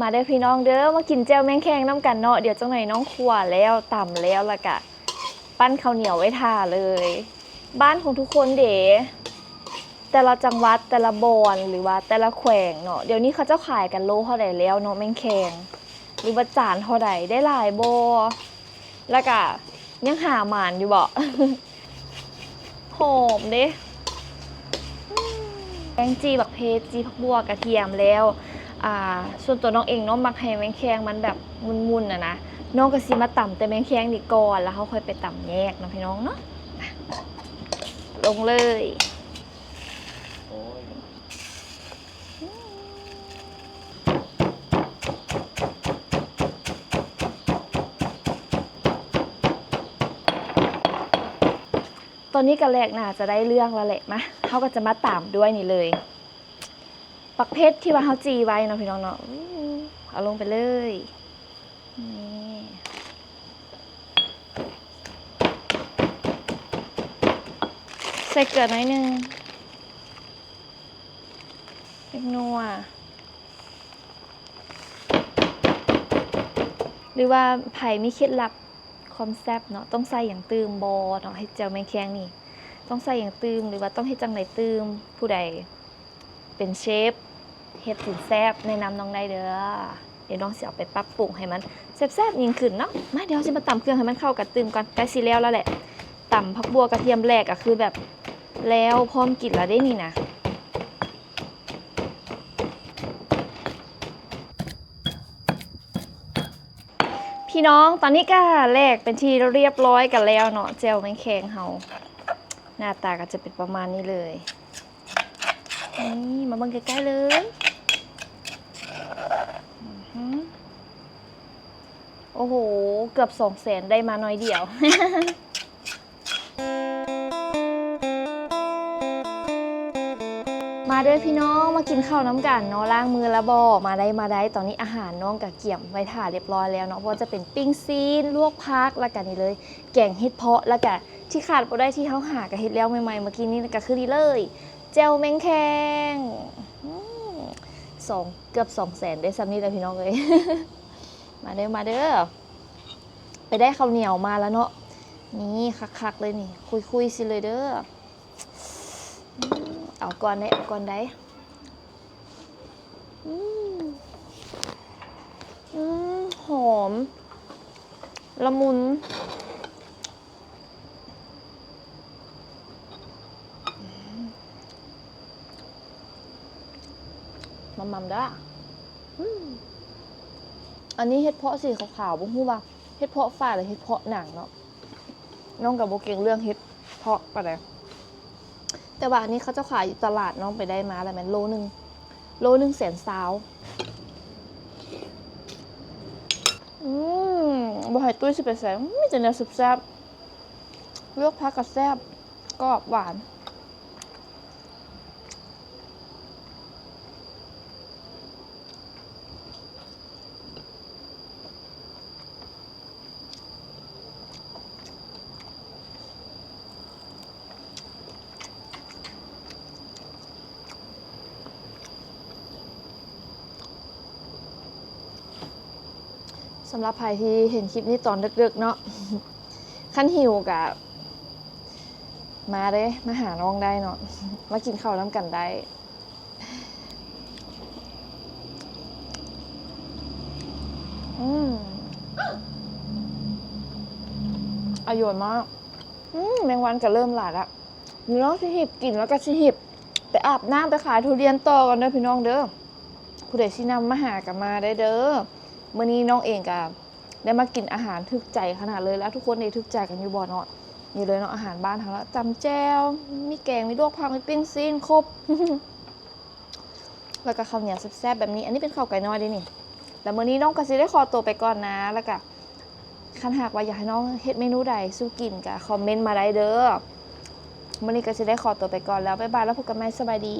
ມາເດີພີ່ນ້ອງເດີ ມາກິນແຈ່ວແມງແຄງນຳກັນເນາະ. ດຽວຈັກໜ່ອຍນ້ອງຂົ້ວແລ້ວ ຕຳແລ້ວ ແລ້ວກະປັ້ນເຂົ້າໜຽວໄວ້ຖ້າເລີຍ. ບ້ານຂອງທຸກຄົນເດ ແຕ່ລະຈັງຫວັດ ແຕ່ລະບ່ອນ ຫຼືວ່າແຕ່ລະແຂວງເນາະ ດຽວນີ້ເຂົາເຈົ້າຂາຍກັນໂລເທົ່າໃດແລ້ວເນາະ ແມງແຄງ ຫຼືວ່າຈານເທົ່າໃດ ໄດ້ຫຼາຍບໍ່ ແລ້ວກະຍັງຫາໝານຢູ່ບໍ່? ຫອມເດ້. ແກງຈີ່ບັກເພັດ ຈີ່ຜັກບົ່ວກະທຽມແລ້ວ. ອ່າ ສ່ວນຕົວນ້ອງເອງເນາະ ມັກໃຫ້ແມງແຄງມັນແບບມຸ່ນໆນະນະ ນ້ອງກະຊິມາຕຳແຕ່ແມງແຄງນີ້ກ່ອນ ແລ້ວເຮົາຄ່ອຍໄປຕຳແຍກເນາະພີ່ນ້ອງເນາະ. ລົງເລີຍ. ຕອນນີ້ກະແລກໜ້າຈະໄດ້ເລື່ອງແລ້ວແຫຼະ. ມາ ເຮົາກະຈະມາຕາມດ້ວຍນີ້ເລີຍ ບັກເພັດທີ່ວ່າເຮົາຈີ່ໄວ້ເນາະພີ່ນ້ອງເນາະ. ເອົາລົງໄປເລີຍ. ນີ້ ໃສ່ເກືອໜ້ອຍໜຶ່ງ ເລັກນ້ອຍ ຫຼືວ່າໃຜມີເຄັດລັບຄວາມແຊບເນາະ ຕ້ອງໃສ່ຫຍັງຕື່ມບໍ່ເນາະ ເຮັດແຈ່ວແມງແຄງນີ້ ຕ້ອງໃສ່ຫຍັງຕື່ມ ຫຼືວ່າຕ້ອງເຮັດຈັ່ງໃດຕື່ມ ຜູ້ໃດ ເປັນເຊຟ ເຮັດຊິນແຊບ ແນະນຳນ້ອງໄດ້ເດີ. ດຽວນ້ອງຊິເອົາໄປປັບປຸງໃຫ້ມັນແຊບໆຍິ່ງຂຶ້ນເນາະ. ມາ ດຽວເຮົາຊິມາຕຳເຄື່ອງໃຫ້ມັນເຂົ້າກັນຕື່ມກ່ອນ ໃກ້ຊິແລ້ວແລ້ວແຫຼະ. ຕຳຜັກບົ່ວກະທຽມແລກກະຄືແບບແລ້ວ ພ້ອມກິນແລ້ວເດ້ນີ້ນະ. ພີ່ນ້ອງ ຕອນນີ້ກະແລກເປັນທີ່ຮຽບຮ້ອຍກັນແລ້ວເນາະ ແຈ່ວແມງແຄງເຮົາ ໜ້າຕາກະຈະເປັນປະມານນີ້ເລີຍ. ນີ້ ມາເບິ່ງໃກ້ໆເລີຍ. ໂອ້ໂຫ ເກືອບສອງແສນ ໄດ້ມາໜ້ອຍດຽວ. ມາເດີພີ່ນ້ອງ ມາກິນເຂົ້ານຳກັນເນາະ. ລ້າງມືລະບໍ່? ມາໄດ້ ມາໄດ້. ຕອນນີ້ອາຫານນ້ອງກະກຽມໄວ້ຖ້າຮຽບຮ້ອຍແລ້ວເນາະ ບໍ່ວ່າຈະເປັນປີ້ງຊີ້ນ ລວກຜັກ ແລ້ວກະນີ້ເລີຍ ແກງເຫັດເຜາະ ແລ້ວກະທີ່ຂາດບໍ່ໄດ້ທີ່ເຮົາຫາກະເຮັດແລ້ວໃໝ່ໆເມື່ອກີ້ນີ້ກະຄືນີ້ເລີຍ ແຈ່ວແມງແຄງ. ອືມ ສອງ ເກືອບສອງແສນໄດ້ສ່ຳນີ້ແຫຼະພີ່ນ້ອງເອີຍ. ມາເດີ ມາເດີ. ໄປໄດ້ເຂົ້າໜຽວມາແລ້ວເນາະ ນີ້ຄັກໆເລີຍນີ້ ຄຸຍໆຊິເລີຍເດີ. ອືມ ເອົາກ່ອນໄດ໋ ເອົາກ່ອນໄດ໋. ອືມ ອືມ ຫອມ ລະມຸນ. ອືມ ໝ່ຳໆເດີ. ອືມ ອັນນີ້ເຫັດເຜາະສີຂາວໆ ບໍ່ຮູ້ວ່າເຫັດເຜາະຝ້າ ຫຼືເຫັດເຜາະຫຍັງເນາະ. ນ້ອງກະບໍ່ເກັ່ງເລື່ອງເຫັດເຜາະປານໃດ ແຕ່ວ່າອັນນີ້ເຂົາເຈົ້າຂາຍຢູ່ຕະຫຼາດ ນ້ອງໄປໄດ້ມາແລ້ວແມ່ນໂລໜຶ່ງ ໂລໜຶ່ງແສນຊາວ. ອືມ ບໍ່ໃຫ້ຕຸ້ຍຊິໄປໃສ ມີແຕ່ແນວແຊບໆ ລວກຜັກກະແຊບ ກອບ ຫວານ. ສຳລັບໃຜທີ່ເຫັນຄລິບນີ້ຕອນເດິກໆເນາະ ຄັນຫິວກະມາເດ້ ມາຫານ້ອງໄດ້ເນາະ ມາກິນເຂົ້ານຳກັນໄດ້. ອືມ ອະຍົນມາກ. ອືມ ແມງວັນກະເລີ່ມຫຼາຍລະ ດຽວນ້ອງຊິຫີບກິນ ແລ້ວກະຊິຫີບໄປອາບນ້ຳ ໄປຂາຍທຸລຽນຕໍ່ກ່ອນເດີພີ່ນ້ອງເດີ. ຜູ້ໃດຊິນຳມາຫາກະມາໄດ້ເດີ. ມື້ນີ້ນ້ອງເອງກະໄດ້ມາກິນອາຫານຖືກໃຈຂະໜາດເລີຍ ແລ້ວທຸກຄົນເດຖືກໃຈກັນຢູ່ບໍ່ເນາະ? ນີ້ເລີຍເນາະ ອາຫານບ້ານເຮົາເນາະ ຈຳແຈ່ວ ມີແກງ ມີລວກຜັກ ມີປີ້ງຊີ້ນ ຄົບ ແລ້ວກະເຂົ້າໜຽວແຊບໆແບບນີ້. ອັນນີ້ເປັນເຂົ້າໄກ່ນ້ອຍເດ້ນີ້. ແລ້ວມື້ນີ້ນ້ອງກະຊິໄດ້ຂໍຕົວໄປກ່ອນນະ ແລ້ວກະ ຄັນຫາກວ່າຢາກໃຫ້ນ້ອງເຮັດເມນູໃດສູ່ກິນກະຄອມເມັນມາໄດ້ເດີ. ມື້ນີ້ກະຊິໄດ້ຂໍຕົວໄປກ່ອນແລ້ວ ບາຍບາຍ ແລ້ວພົບກັນໃໝ່ ສະບາຍດີ.